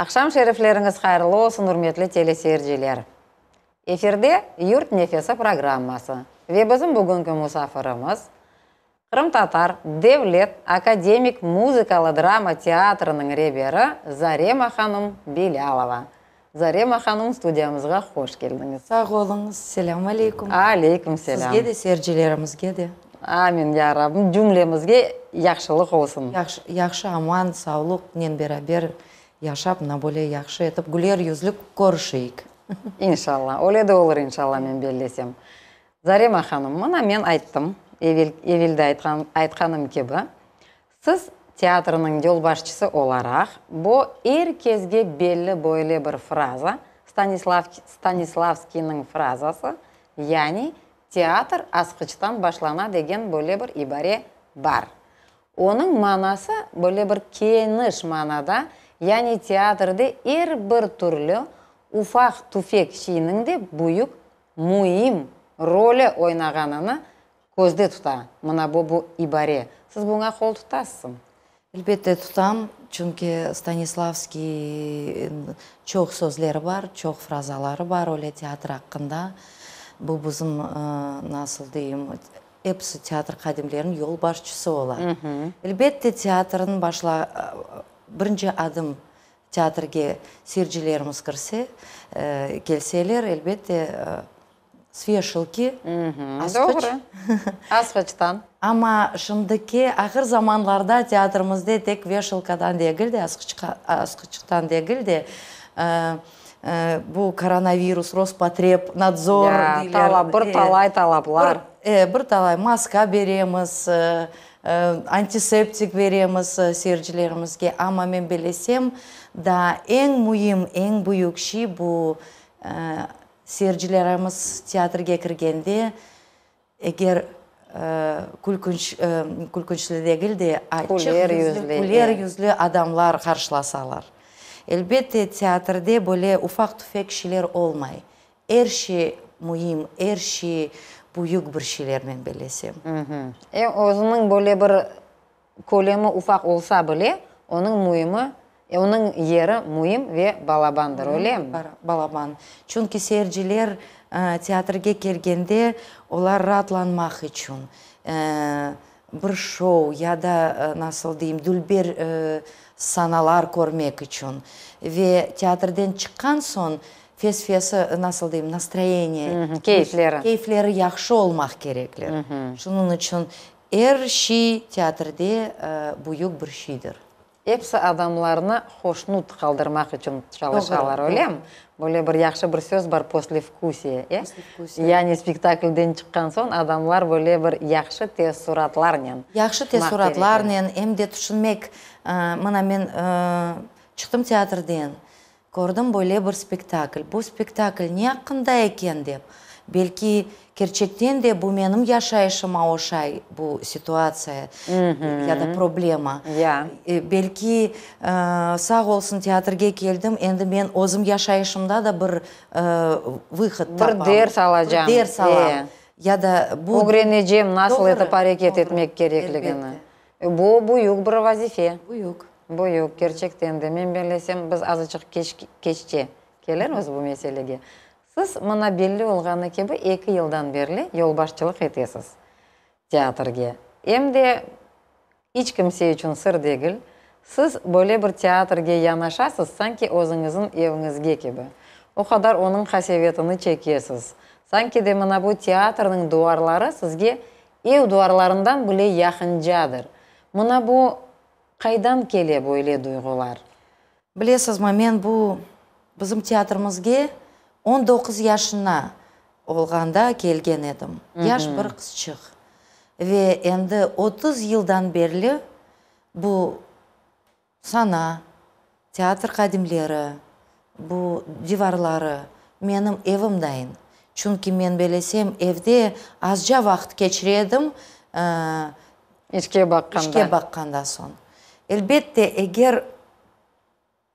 Aqşam şerifleriñiz hayırlı olsun, ürmetli teleseyirciler! Efirde Yurt nefesi programması ve bizim bugünki musafirimiz, Qırımtatar devlet akademik muzıkalı-drama teatriniñ reberi Zarema hanım Bilâlova. Zarema hanım, studiyamızğa hoş keldiñiz. Sağ oluñız. Selâm aleyküm. Aleyküm selâm. Sizge de, seyircilerimizge de. Amin, ya Rabbim, cümlemizge yahşılıq olsun. Yahşı, yahşı, aman, savluqnen beraber yaşap, mına böyle yahşı etip, güler yüzlü körüşeyik. İnşallah, öyle de olur, inşallah, men bellesem. Zarema hanım, mına men ayttım, evel, evelde aytqan, aytqanım kibi, siz teatrniñ yolbaşçısı olaraq, bu er kesge belli böyle bir fraza, Stanislav, Stanislavskiyniñ frazası, yani teatr asqıçtan başlana degen böyle bir ibare bar. Onıñ manası böyle bir keniş manada, yani teatrde er bir türlü ufaq-tüfek şeyniñ de büyük müim rolü oynağanını közde tuta mına bu bu ibare. Siz buña qol tutasızm? Elbette tutam, çünki Stanislavskiy çoq sözleri bar, çoq frazaları bar öyle teatr aqqında. Bu bizim, nasıl deyim, episi teatr qadimleriniñ yolbaşçısı ola. Elbette teatrnıñ başla, birinci adım Teatrge seyircilerimiz kirse, kelseler, elbette, s veşalki, asqıç. Doğru, asqıçtan. Amma şimdiki ahır zamanlarda teatrimizde tek veşalkadan degil de, asqıçtan degil de, bu koronavirus, Rospotrebnadzor deyler. Bir talay talaplar. Bir talay maska beremiz, Antiseptik beremiz seyircilerimizge, amma men bilesem, daa eñ müim, eñ büyük şey bu, seyircilerimiz teatrge kirgende, eger külkünç, külkünçli degil de, açıq yüzlü, küler yüzlü adamlar qarşılasalar. Elbette, teatrde böyle ufaq-tüfek şeyler olmay. Er şey müim, er şey büyük bir şeyler, men bellesem. Özüniñ böyle bir kölemi ufaq olsa bile, onıñ müimi, onıñ yeri müim ve balabandır, öylemi? Balaban. Çünki seyirciler teatrge kelgende, olar raatlanmaq içün, bir şou ya da, nasıl deyim, dülber sanalar körmek içün ve teatrden çıqqan soñ fes-fesi, nasıl deyim, nastroyeniye, keyfleri, keyfleri yahşı olmaq kerekler. Şunıñ içün er şey teatrde büyük bir şeydir. Episi adamlarnı hoşnut qaldırmaq içün çalışalar, öylemi? Böyle bir yahşı bir söz bar, poslevkusiye, e? Yani spektaklden çıqqan soñ adamlar böyle bir yahşı teessuratlarnen Yahşı teessuratlarnen, em de tüşünmek, mına men çıqtım teatrden, Kördim böyle bir spektakl. Bu spektakl ne aqqında eken dep, belki, kerçekten de bu menim yaşayışıma oşay bu situatsiya ya da problema. Belki, sağ olsun teatrge keldim, endi men özüm yaşayışımda da bir vıhod tapam. Bir ders alacam. Bir ders alam. Ya da bu. Ögrenecem nasıl etip areket etmek kerekligini. Bu büyük bir vazife. Büyük. Büyük, kerçekten de. Men bellesem, biz azıcıq keç, keççe kelirmiz bu meselege. Siz, mına belli olğanı kibi, eki yıldan berli yolbaşçılıq etesiz teatrge. Em de iç kimse içün sır degil, siz böyle bir teatrge yanaşasız, sanki özüñizniñ eviñizge kibi. O qadar onıñ qasevetini çekesiz. Sanki de mına bu teatrniñ duvarları sizge Ev duvarlarından bile yaqıncadır. Mına bu qaydan kele böyle duyğular? Bilesizmi, men bu bizim teatrimizge 19 yaşına olğanda kelgen edim. Yaş bir qızçıq. Ve endi 30 yıldan berli bu Sana, teatr qadimleri, bu divarları menim evim dayın. Çünki men belesem evde azca vaqıt keçire edim, İşke baqqanda. İşke baqqanda soñ. Elbette, eger,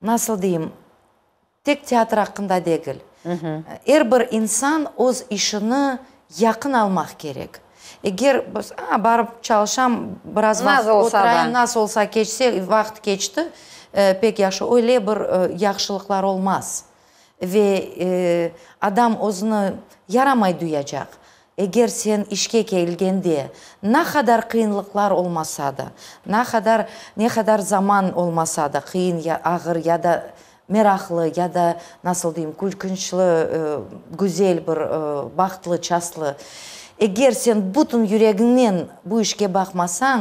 nasıl deyim, tek teatr aqqında degil, er bir insan öz işini yaqın almaq kerek. Eger biz, a, barıp çalışam, biraz vaqıt oturayım, nasıl olsa keçse, vaqıt keçti. pek yahşı, öyle bir yahşılıqlar olmaz. Ve adam özüni yaramay duyacaq. Eger sen işke kelgende, naqadar qıyınlıqlar olmasa da, naqadar, ne qadar zaman olmasa da, qıyın ya ağır ya da meraqlı, ya da, nasıl deyim, külkünçli, güzel bir, bahtlı, çastlı, eger sen bütün yüregiñnen bu işke baqmasañ,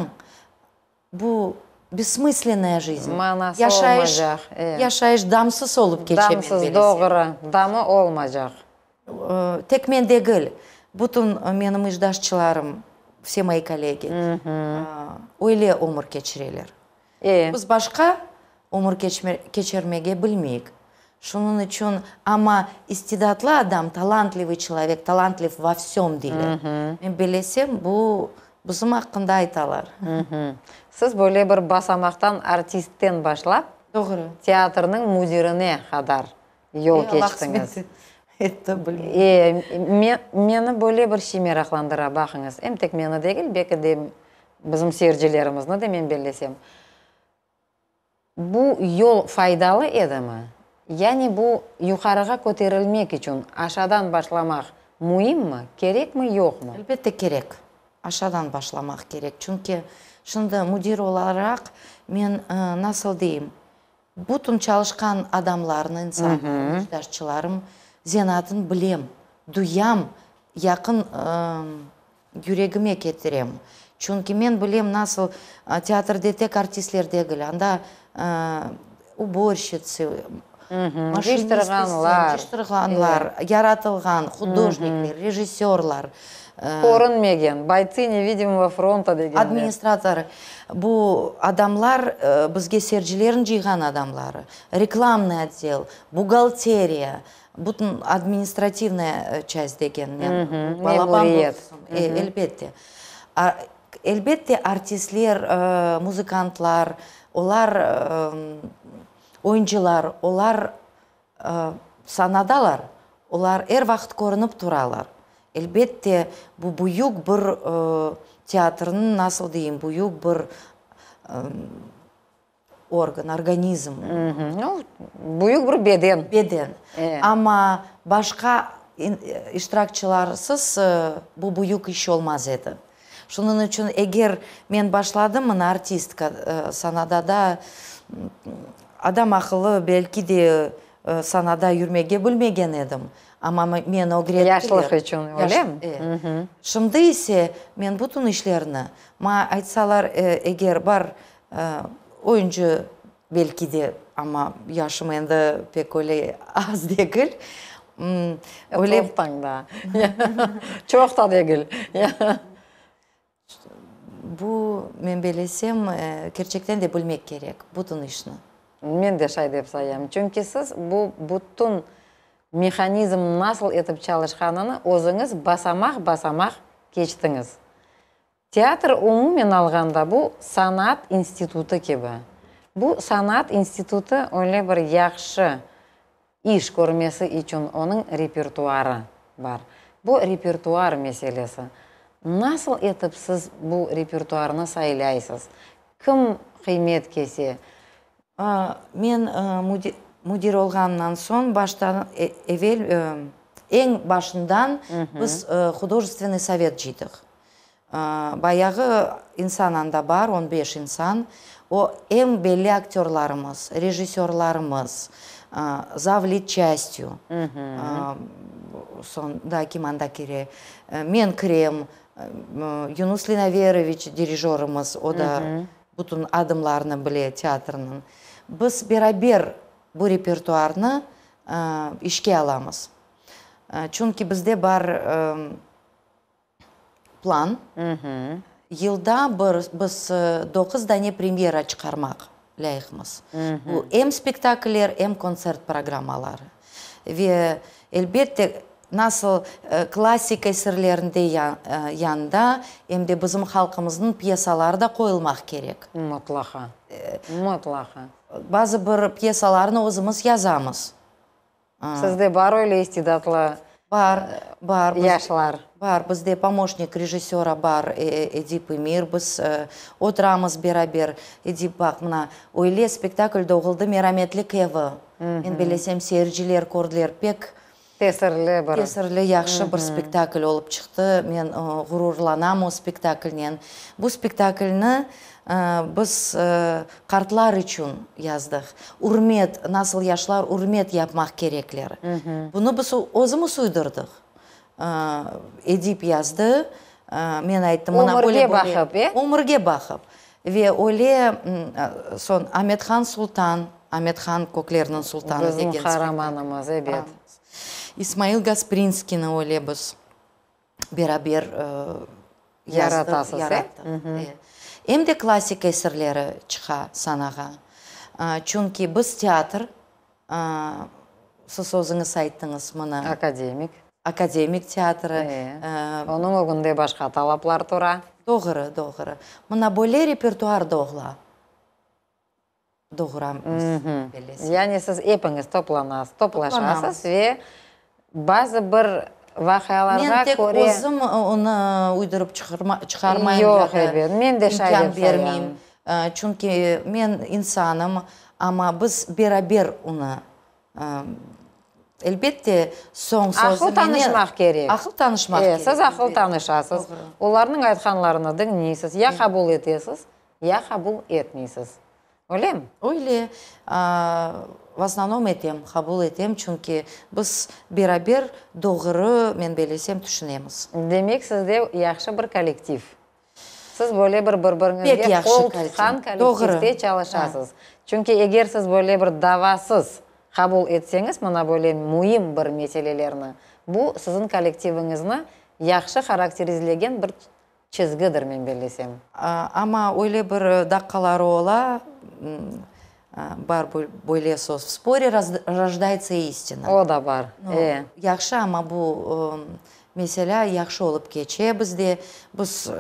Bu bessmıslennaya jizn. Manası olmaycaq, e. Yaşayış damsız olıp keçe, men belesem. Damsız, doğru. Damı olmaycaq. Tek men degil, bütün menim işdaşçılarım, vse moyi kollegi, öyle ömür keçireler. E. Biz başqa ömür keçirmege bilmeyik. Şunıñ içün, amma istidatlı adam, talantlivıy çelovek, talantliv vo vsem deyler. Men belesem, bu bizim aqqında aytalar. Siz böyle bir basamaqtan artistten başlap, Doğru. teatrnıñ müdirine qadar yol E, Allah keçtiñiz. qısmet etti, bilmeyim. E, meni böyle bir şey meraqlandıra, baqıñız, em tek meni degil, belki de bizim seyircilerimizni de, men bellesem. Bu yol faydalı edimi? Yani bu yuqarığa köterilmek içün aşadan başlamaq müimmi, kerekmi, yoqmı? Elbette kerek. Aşadan başlamaq kerek. Çünki şimdi müdir olaraq men, nasıl deyim, bütün çalışqan adamlarnı, insanlarnı, işdaşçılarım zenaatını bilem, duyam, yaqın Yüregime ketirem. Çünki men bilem, nasıl teatrde tek artistler degil, anda uborşçitsı, maşinistesi, cıyıştırğanlar, yaratılğan, hudojnikler, rejissörlar. Körünmegen, boytsı nevidimogo fronta degenler. Administrator. Bu adamlar bizge sercilerni cıyğan adamları, reklamnıy otdel, buhgalteriya, Bütün administrativnaya çast degen men, balaban bir qısım. Elbette. Elbette, artistler, muzıkantlar, olar, oyuncılar, olar sanadalar, olar er vaqıt körünip turalar. Elbette, bu büyük bir teatrnıñ, nasıl deyim, büyük bir organ, organizm. Büyük bir beden. Beden. Amma başqa iştirakçılarsız bu büyük iş olmaz edi. Şunıñ içün eger men başladım, mına, artistka, sanada da adam aqıllı, belki de sanada yürmege bilmegen edim, amma meni ögrettiler. Yaşlıq içün, öylemi? Şimdi ise men bütün işlerni, maña aytsalar, eger bar Oyuncı belki de, amma yaşım endi pek öyle az degil. Öyle Toqtañ da. Çoq da degil. Bu, men belesem, kerçekten de bilmek kerek bütün işni. Men de şay dep sayam. Çünki siz bu bütün mehanizm nasıl etip çalışqanını özüñiz basamaq-basamaq keçtiñiz. Teatr umumen alğanda bu sanat institutı kibi. Bu sanat institutı öyle bir yahşı iş körmesi içün onıñ repertuarı bar. Bu repertuar meselesi. Nasıl etip siz bu repertuarnı saylaysız? Kim qıymet kese? Men müdir olğanımdan soñ, baştan evel, eñ başından biz hudojestvenniy sovet cıydıq. Bayağı insan anda bar, on beş insan. O, eñ belli aktörlarımız, rejissörlarımız, zavlitçastyu, soñ daa kim anda kire, men kirem, Yunus Linaveroviç dirijörımız, o da bütün adımlarını bile teatrnıñ. Biz beraber bu repertuarnı işke alamız. Çünki bizde bar plan, yılda bir biz doquz dane premyera çıqarmaq lâyıqmız. Bu em spektakller, em kontsert programmaları. Ve, elbette, nasıl klassik eserlerinde yanında, em de bizim halqımıznıñ pyesaları da qoyulmaq kerek. Mıtlaqa, mıtlaqa. Bazı bir pyesalarnı özümiz yazamız. Sizde bar öyle istidatlı Bar, bar. yaşlar? Bar, bizde pomoşnik rejissöra bar, Edip Emir, biz oturamız beraber. Edip, baq, mına, öyle spektakl doğuldı, Merametlik evi. Men bellesem, seyirciler kördiler, pek Tesirli bir. Tesirli, yahşı bir spektakl olıp çıqtı. Men ğururlanam o spektaklnen. Bu spektaklni biz qartlar içün yazdıq. Ürmet, nasıl yaşlar ürmet yapmaq kerekler. Bunı biz özümiz uydurdıq. Edip yazdı, men ayttım, mına böyle Ömürge baqıp, e? Ömürge baqıp. Ve öyle soñ Amethan Sultan, Amethan Köklerniñ sultanı degen Bizim qaramanımız, ebet. İsmail Gasprinskiyni öyle biz beraber yazdıq, yarattıq. Em de klassik eserleri çıqa sanağa. Çünki biz teatr, siz özüñiz ayttıñız mına. Akademik. Akademik teatrı. Onıñ ögünde başqa talaplar tura. Doğru, doğru. Mına böyle repertuar doğla. Doğuramız, bellesem. Yani siz epiñiz toplanasız, toplaşasız ve bazı bir vaqialarğa Men tek köre. özüm onı uydurıp çıqarmayım ya da Yoq, ebet, men de şay imkân dep sayam. bermeyim. Çünki men insanım, amma biz beraber onı, elbette, soñ sözü Aqıl tanışmaq kerek. Aqıl tanışmaq kerek. Siz aqıl tanışasız, olarnıñ aytqanlarını diñleysiz, ya qabul etesiz, Ya qabul etmeysiz. Öylemi? Öyle. V osnovnom etem, qabul etem, çünki biz beraber doğru, men bellesem, tüşünemiz. Demek, sizde yahşı bir kollektiv. Siz böyle bir bir-biriñizge qol tutqan kollektivde çalışasız. Çünki eger siz böyle bir davasız qabul etseñiz mına böyle müim bir meselelerni, bu siziñ kollektiviñizni yahşı harakterizlegen bir Çizgidir, men bellesem. Amma öyle bir daqqaları ola, bar böyle söz, v spore rojdayetsâ istina. O da bar, e. Yahşı, amma bu meselâ yahşı olıp keçe bizde. Biz.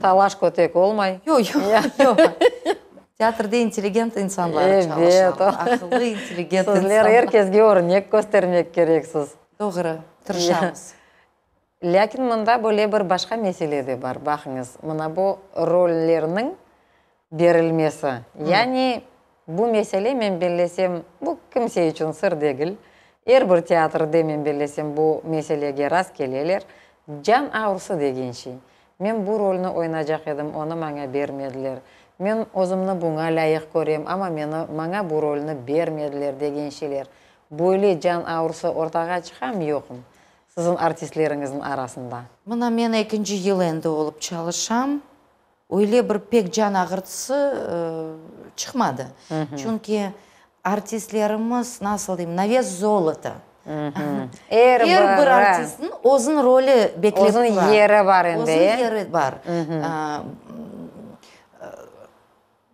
Talaş kötek olmay. Yoq, yoq, yoq. Teatrde intelligent insanlar çalışa, aqıllı, intelligent insanlar. Sizler er kesge örnek köstermek kereksiz. Doğru, tırışamız. Lâkin mında böyle bir başqa mesele de bar, baqıñız, mına bu rollerniñ berilmesi. Yani bu mesele, men bellesem, bu kimse içün sır degil, er bir teatrde, men bellesem, bu meselege rast keleler, can ağrısı degen şey. Men bu rolni oynacaq edim, onı maña bermediler. Men özümni buña lâyıq körem, amma meni, maña bu rolni bermediler degen şeyler. Böyle can ağrısı ortağa çıqamı, yoqmı? Siziñ artistleriñizniñ arasında. Mına men ekinci yıl endi olıp çalışam. Öyle bir pek can ağırtısı çıqmadı. Çünki artistlerimiz, nasıl deyim, na ves zoloto. Er bir artistniñ özüniñ roli beklep tura. Özüniñ yeri bar endi, e? Özüniñ yeri bar.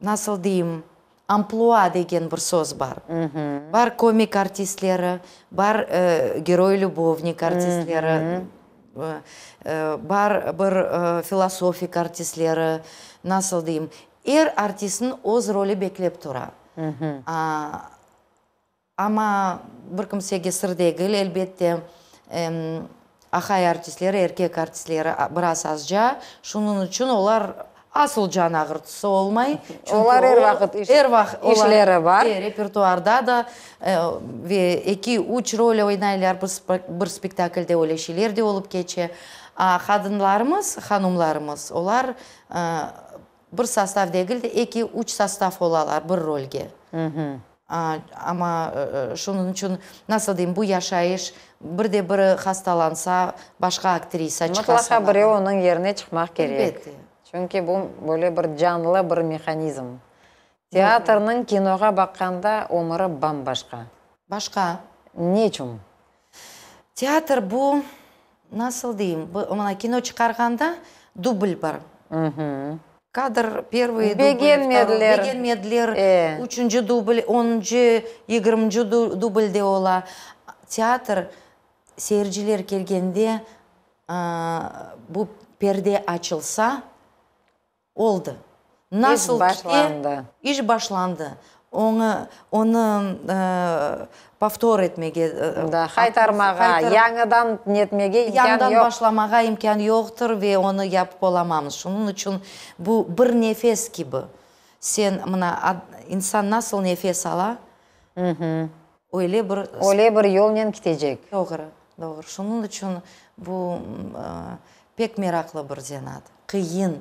Nasıl deyim, amplua degen bir söz bar. Bar komik artistleri, bar geroy-lübovnik artistleri, bar bir filosofik artistleri, nasıl deyim, er artistniñ öz roli beklep tura. Amma bir kimsege sır degil, elbette, ahay artistleri, erkek artistleri biraz azca, şunıñ içün olar asıl can ağırtısı olmay, çünki Olar er vaqıt iş, er vaqıt işleri bar. E, repertuarda da ve eki, üç rol oynaylar bir spektaklde, öyle şeyler de olıp keçe. A qadınlarımız, hanumlarımız, olar bir sostav degil de, eki, üç sostav olalar bir rolge. Amma şunıñ içün, nasıl deyim, bu yaşayış, bir de biri hastalansa, başqa aktrisa çıqa Mıtlaqa sanağa. birev onıñ yerine çıqmaq kerek. Elbette. Çünki bu böyle bir canlı bir mehanizm. Teatrnıñ kinoğa baqqanda ömüri bam-başqa. Başqa. Neçün? Teatr bu, nasıl deyim, mına kino çıqarğanda dubl bar. Kadr, pervıy dubl, Begenmediler. Begenmediler, üçünci dubl, onuncı, yigirminci dubl de ola. Teatr, seyirciler kelgende bu perde açılsa, Oldı. Nasıl İş başlandı. İş başlandı. Oñı, onı povtor etmege. Da, qaytarmağa, yañıdan netmege imkân yoq. Yañıdan başlamağa imkân yoqtır ve onı yapıp olamamız. Şunıñ içün bu bir nefes kibi. Sen, mına, insan nasıl nefes ala, öyle bir. Öyle bir yolnen kitecek. Doğru, doğru. Şunıñ içün bu pek meraqlı bir zenaat. Qıyın.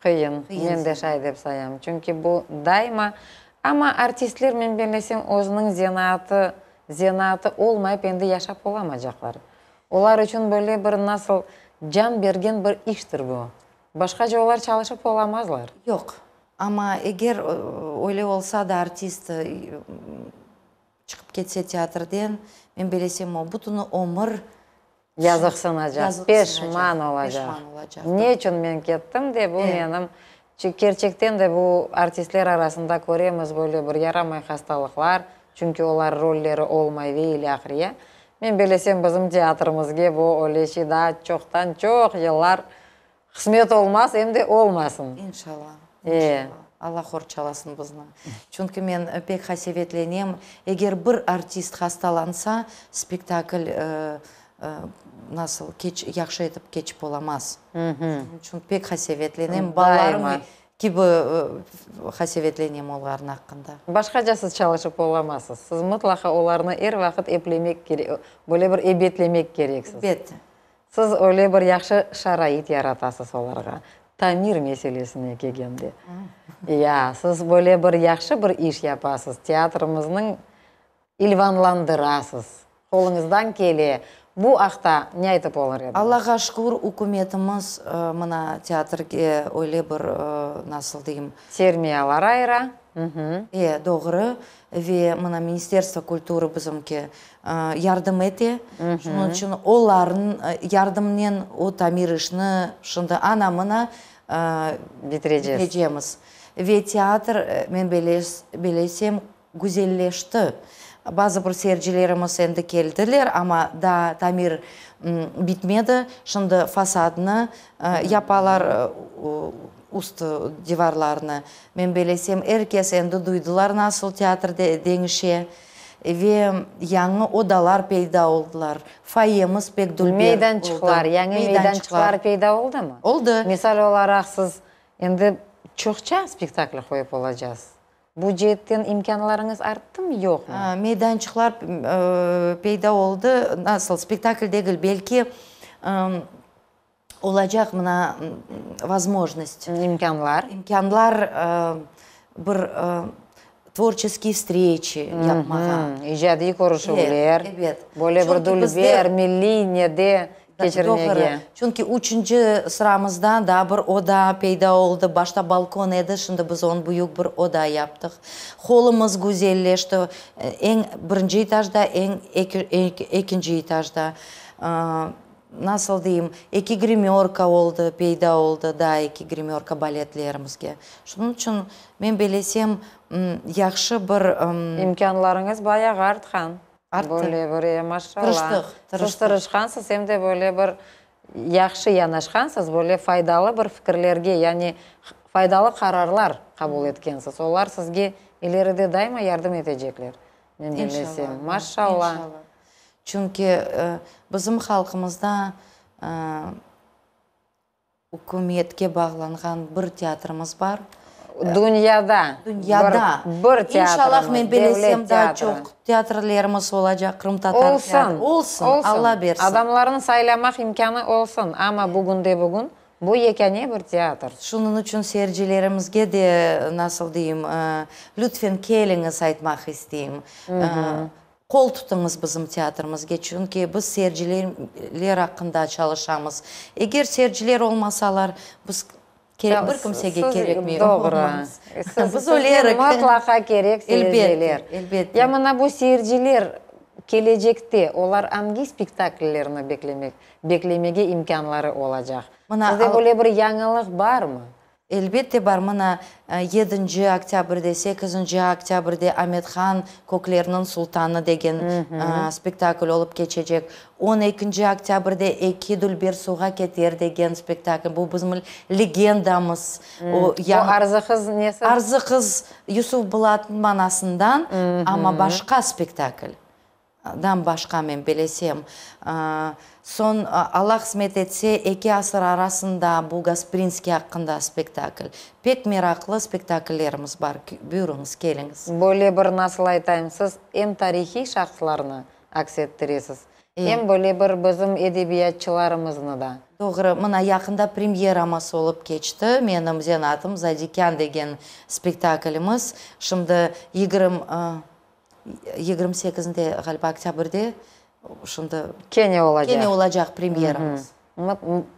Qıyın, men de şay dep sayam. Çünki bu daima, amma artistler, men bellesem, özüniñ zenaatı, zenaatı olmayıp endi yaşap olamacaqlar. Olar içün böyle bir nasıl can bergen bir iştir bu. Başqaca olar çalışıp olamazlar. Yoq. Amma eger öyle olsa da artist çıqıp ketse teatrden, men bellesem, o bütün ömür Yazıqsınacaq, peşman olacaq. Ne içün men kettim de, bu menim, çünki kerçekten de bu artistler arasında köremiz böyle bir yaramay hastalıqlar, çünki olar rolleri olmay ve ilâhre. Men belesem, bizim teatrimizge bu öyle şey daa çoqtan-çoq yıllar qısmet olmaz, em de olmasın. İnşallah, inşallah. Allah qorçalasın bizni. Çünki men pek qasevetlenem, eger bir artist hastalansa, spektakl nasıl keç, yahşı etip keçip olamaz. Şunıñ içün pek qasevetlenem, balalarım kibi qasevetlenem olarnıñ aqqında. Başqaca siz çalışıp olamazsız. Siz mıtlaqa olarnı er vaqıt eplemek kerek, böyle bir ebetlemek kereksiz. Elbette. Siz öyle bir yahşı şarait yaratasız olarğa, tamir meselesine kelgende. Ya, siz böyle bir yahşı bir iş yapasız, teatrimizniñ ilvanlandırasız, qoluñızdan kele. Bu aqta ne aytıp olur ediñiz? Allağa şükür, ükümetimiz mına teatrge öyle bir, nasıl deyim. Sermiyalar ayıra. E, doğru. Ve mına Ministerstvo kulturı bizimki yardım ete. Şunıñ içün olarnıñ yardımınen o tamir işni şimdi ana-mına bitirecemiz. Ve teatr, men belesem, güzelleşti. Bazı bir seyircilerimiz endi keldiler, amma daa tamir bitmedi. Şimdi fasadnı yapalar, üst divarlarnı. Men belesem, er kes endi duydılar nasıl teatr deñişe. Ve yañı odalar peyda oldılar. Foyemiz pek dülber oldı. Meydançıqlar, yañı meydançıqlar peyda oldımı? Oldı. Misal olaraq, siz endi çoqça spektakl qoyıp olacağız. Bu ceetten imkânlarıñız arttımı, yoqmı? Meydançıqlar peyda oldı. Nasıl, spektakl degil, belki olacaq mına vozmojnost. İmkânlar. İmkânlar, bir tvorçeskiy vstreçi yapmağa. İcadiy körüşüvler. Ebet. Böyle bir dülber, milliy nede keçirmege. Doğru. Çünki üçünci sıramızda daa bir oda peyda oldı. Başta balkon edi, şimdi biz onı büyük bir oda yaptıq. Holımız güzelleşti. Eñ birinci etajda, eñ ekinci etajda. Nasıl deyim, eki grimörka oldı, peyda oldı daa eki grimörka baletlerimizge. Şunıñ içün men belesem, yahşı bir. İmkânlarıñız bayağı artqan. Arttı. Böyle bir, e, maşallah. Tırıştıq, tırıştıq. Siz tırışqansız, em de böyle bir yahşı yanaşqansız, böyle faydalı bir fikirlerge, yani faydalı qararlar qabul etkensiz. Olar sizge ileride daima yardım etecekler, men belesem. Maşallah. İnşallah. Çünki bizim halqımızda ükümetke bağlanğan bir teatrımız bar. Dünyada. Dünyada. Bir teatrımız, İnşallah, men belesem, devlet daa teatrı. çoq teatrlerimiz olacaq, qırımtatar teatrı. Olsun, Olsun, olsun. Alla bersin. Adamlarnıñ saylamaq imkânı olsun, amma bugünde-bugün bu yekâne bir teatr. Şunıñ içün seyircilerimizge de, nasıl deyim, lütfen keliñiz aytmaq isteyim. Qol tutıñız bizim teatrimizge, çünki biz seyirciler aqqında çalışamız. Eger seyirciler olmasalar, biz bir kimsege kerekmey olmamız. Biz ölerik. Mıtlaqa kerek seyirciler. Elbette, elbette. Ya mına bu seyirciler kelecekte olar angi spektakllerni beklemek, beklemege imkânları olacaq? Mına Sizde böyle bir yañılıq barmı? Elbette bar. Mına, yedinci oktâbrde, sekizinci oktâbrde Amet-Han, Köklerniñ sultanı degen spektakl olıp keçecek. On ekinci oktâbrde Eki dülber suvğa keter degen spektakl. Bu bizim legendamız. O Arzı qız nesi? Arzı qız Yusuf Bulatnıñ manasından, amma başqa spektakl. Dan başqa men belesem. Soñ, Alla qısmet etse, eki asır arasında bu Gasprinskiy aqqında spektakl. Pek meraqlı spektakllerimiz bar. Buyurıñız, keliñiz. Böyle bir, nasıl aytayım, siz em tarihiy şahıslarnı aks ettiresiz, em böyle bir bizim edebiyatçılarımıznı da. Doğru. Mına, yaqında premyeramız olıp keçti, menim zenaatım Zadikân degen spektaklimiz. Şimdi yigirmi 28-nde, ğaliba, oktâbrde, şimdi. Kene olacaq. Kene olacaq premyeramız.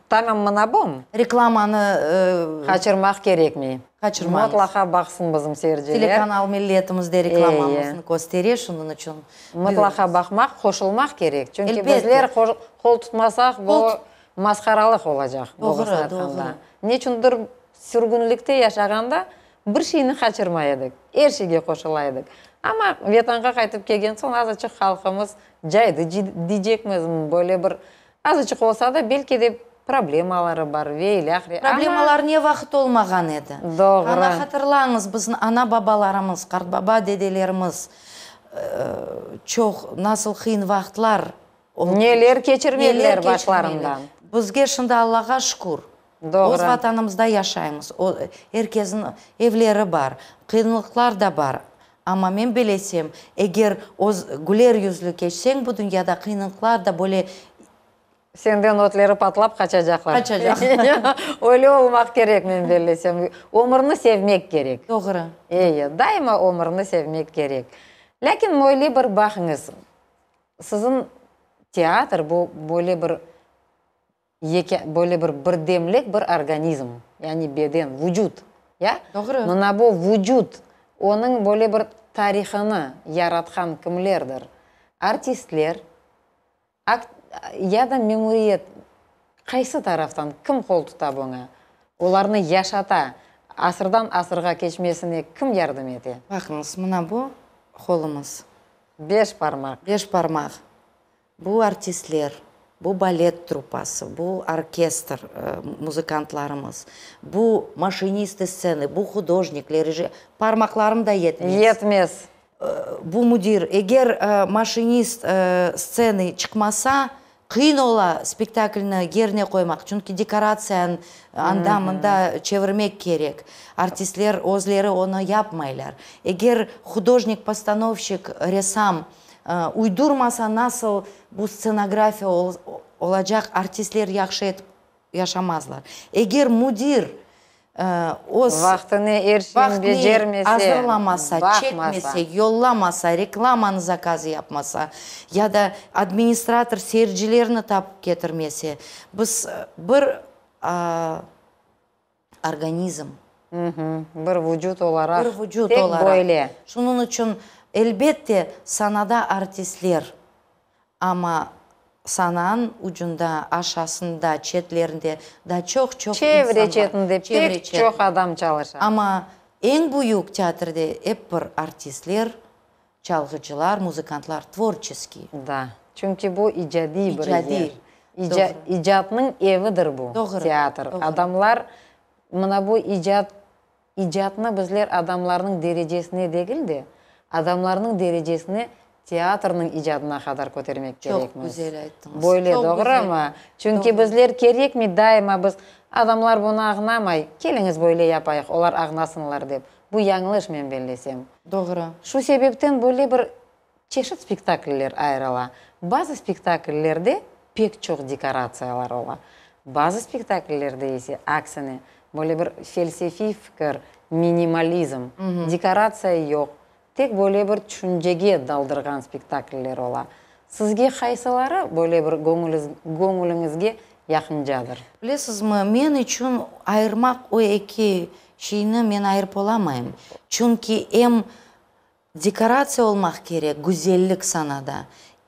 Tamam mına bu. Reklamanı. Qaçırmaq kerekmey. Qaçırmañız. Mıtlaqa baqsın bizim seyirciler. Telekanal Milletimizde reklamamıznı köstere, şunıñ içün. Mıtlaqa baqmaq, qoşulmaq kerek. Çünki bizler qol tutmasaq, bu masqaralıq olacaq, doğrusını aytqanda. Neçündir sürgünlikte yaşağanda Bir şeyni qaçırmay edik, er şeyge qoşula edik. Amma Vetanğa qaytıp kelgen soñ azaçıq halqımız caydı diycekmiz, böyle bir azaçıq olsa da, belki de problemaları bar ve ilâhre, amma. Problemalar ne vaqıt olmağan edi? Doğru. Ana, hatırlañız, bizim ana-babalarımız, qartbaba-dedelerimiz çoq nasıl qıyın vaqıtlar Neler keçirmediler başlarından. Bizge şimdi Allağa şükür, Doğru. öz Vatanımızda yaşaymız, er kesniñ evleri bar, qıyınlıqlar da bar, amma men bilesem, eger öz güler yüzlü keçseñ bu dünyada, qıyınlıqlar da böyle. Senden ötleri patlap qaçacaqlar. Qaçacaq. Öyle olmaq kerek, men bellesem. Ömürni sevmek kerek. Doğru. Eyi, daima ömürni sevmek kerek. Lâkin böyle bir baqıñız, Siziñ teatr bu böyle bir yeke, böyle bir birdemlik bir organizm, yani beden, vucut, ya? Doğru. Mına bu vucut, onıñ böyle bir tarihını yaratqan kimlerdir? Artistler, akt, ya da memuriyet, qaysı taraftan, kim qol tuta buña? Olarnı yaşata, asırdan asırğa keçmesine kim yardım ete? Baqıñız, mına bu qolumız. Beş parmaq. Beş parmaq. Bu artistler, bu balet truppası, bu orkestr, muzıkantlarımız, bu maşinistı stsenı, bu hudojnikler, parmaqlarım da yetmez. Yetmez. Bu müdir. Eger maşinist stsenı çıqmasa, Qıyın ola spektaklni yerine qoymaq, çünki dekoratsiyanı anda-mında çevirmek kerek. Artistler özleri onı yapmaylar. Eger hudojnik, postanovşik, ressam uydurmasa, nasıl bu stsenografiya olacaq, artistler yahşı etip yaşamazlar. Eger müdir öz Vaqtını er şeyni becermese, azırlamasa, baqmasa. çekmese, yollamasa, reklamanı zakazı yapmasa, ya da administrator seyircilerni tapıp ketirmese, biz bir organizm. Bir vucut olaraq, Bir vucut tek olaraq. böyle. Şunıñ içün, elbette, sanada artistler Amma sananıñ ucunda, aşasında, çetlerinde da çoq-çoq insan bar. Çevre çetinde pek çoq adam çalışa. Amma eñ büyük teatrde ep bir artistler, çalğıcılar, muzıkantlar, tvorçeskiy. Da, çünki bu icadiy bir yer. İcadiy, doğru. İcatnıñ evidir bu teatr. Doğru. Adamlar mına bu icat İcatnı bizler adamlarnıñ derecesine degil de, adamlarnıñ derecesini teatrniñ icadına qadar kötermek kerekmiz. Çoq güzel ayttıñız. Böyle, Çoq doğrumı? güzel. Çünki bizler kerekmi daima biz, adamlar bunı añlamay, keliñiz böyle yapayıq, olar añlasınlar dep. Bu yañlış, men bellesem. Doğru. Şu sebepten böyle bir Çeşit spektakller ayırıla. Bazı spektakllerde pek çoq dekoratsiyalar ola. Bazı spektakllerde ise, aksine, böyle bir felsefiy fikir, minimalizm, dekoratsiya yoq, tek böyle bir tüşüncege daldırğan spektakller ola. Sizge qaysıları böyle bir göñüliñizge yaqıncadır? Bilesizmi, men içün ayırmaq o eki şeyni men ayırıp olamayım. Çünki em Dekoratsiya olmaq kerek, güzellik sanada,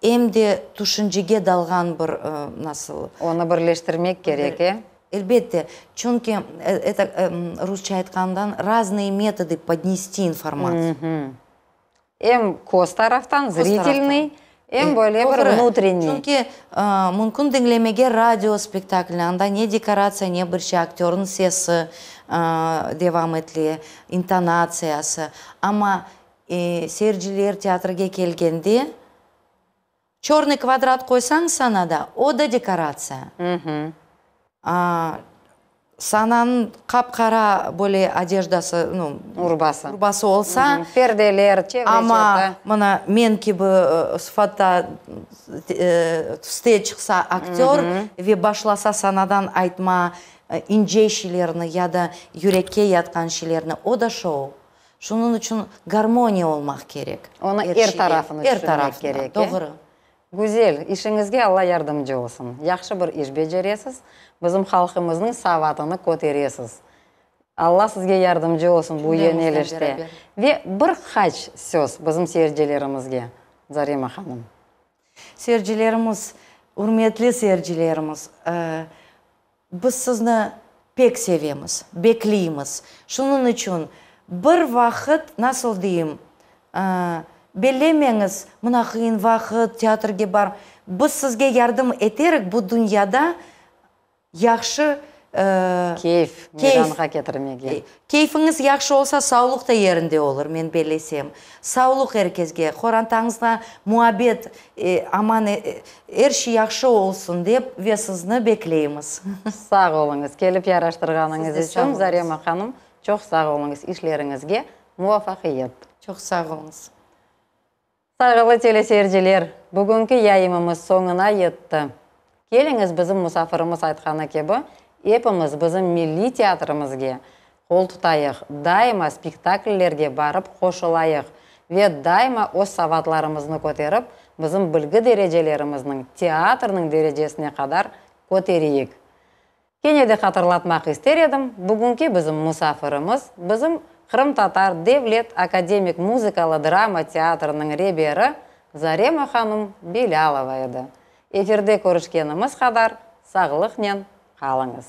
em de tüşüncege dalğan bir, nasıl. Onı birleştirmek kerek, e? Elbette, çünki, eto, rusça aytqandan, raznıye metodı podnesti informatsiyu. Em köz taraftan, zritelnıy, em böyle bir vnutrenniy. Çünki mümkün diñlemege radio spektaklni, anda ne dekoratsiya, ne bir şey, aktörniñ sesi devam etile, intonatsiyası. Amma seyirciler teatrge kelgende, Çornıy kvadrat qoysañ sanada, o da dekoratsiya. Sananıñ qap-qara böyle odejdası, nu, Urbası. urbası olsa, Perdeler, çevre-çeti. Amma mına men kibi sıfatta tüste çıqsa aktör ve başlasa sanadan aytma ince şeylerni ya da yürekke yatqan şeylerni, o da şou. Şunıñ içün garmoniya olmaq kerek. Onı er tarafını tüşünmek kerek. Doğru. Güzel, işiñizge Alla yardımcı olsun. Yahşı bir iş beceresiz, bizim halqımıznıñ savatını köteresiz. Alla sizge yardımcı olsun bu yönelişte. Ve bir qaç söz bizim seyircilerimizge, Zarema hanım. Seyircilerimiz, ürmetli seyircilerimiz, Biz sizni pek sevemiz, bekleymiz. Şunıñ içün bir vaqıt, nasıl deyim, bellemeñiz, mına qıyın vaqıt, teatrge bar. Biz sizge yardım eterik bu dünyada yahşı Keyf meydanğa ketirmege. Keyfiñiz yahşı olsa, savluq da yerinde olur, men bellesem. Savluq er kesge, qorantañızğa muabbet, aman er şey yahşı olsun dep ve sizni bekleymiz. Sağ oluñız, kelip yaraştırğanıñız içün, Zarema hanım, çoq sağ oluñız, işleriñizge muvafaqiyet. Çoq sağ oluñız. Sayğılı teleseyirciler, bugünki yayımımız soñuna yetti. Keliñiz, bizim musafirimiz aytqanı kibi, epimiz bizim milliy teatrimizge qol tutayıq, daima spektakllerge barıp qoşulayıq ve daima öz savatlarımıznı köterip, bizim bilgi derecelerimizniñ teatrniñ derecesine qadar köteriyik. Kene de hatırlatmaq ister edim, bugünki bizim musafirimiz, bizim Qırımtatar devlet akademik muzıkalı drama teatriniñ reberi Zarema hanım Bilâlova edi. Efirde körüşkenimiz qadar sağlıqnen qalıñız.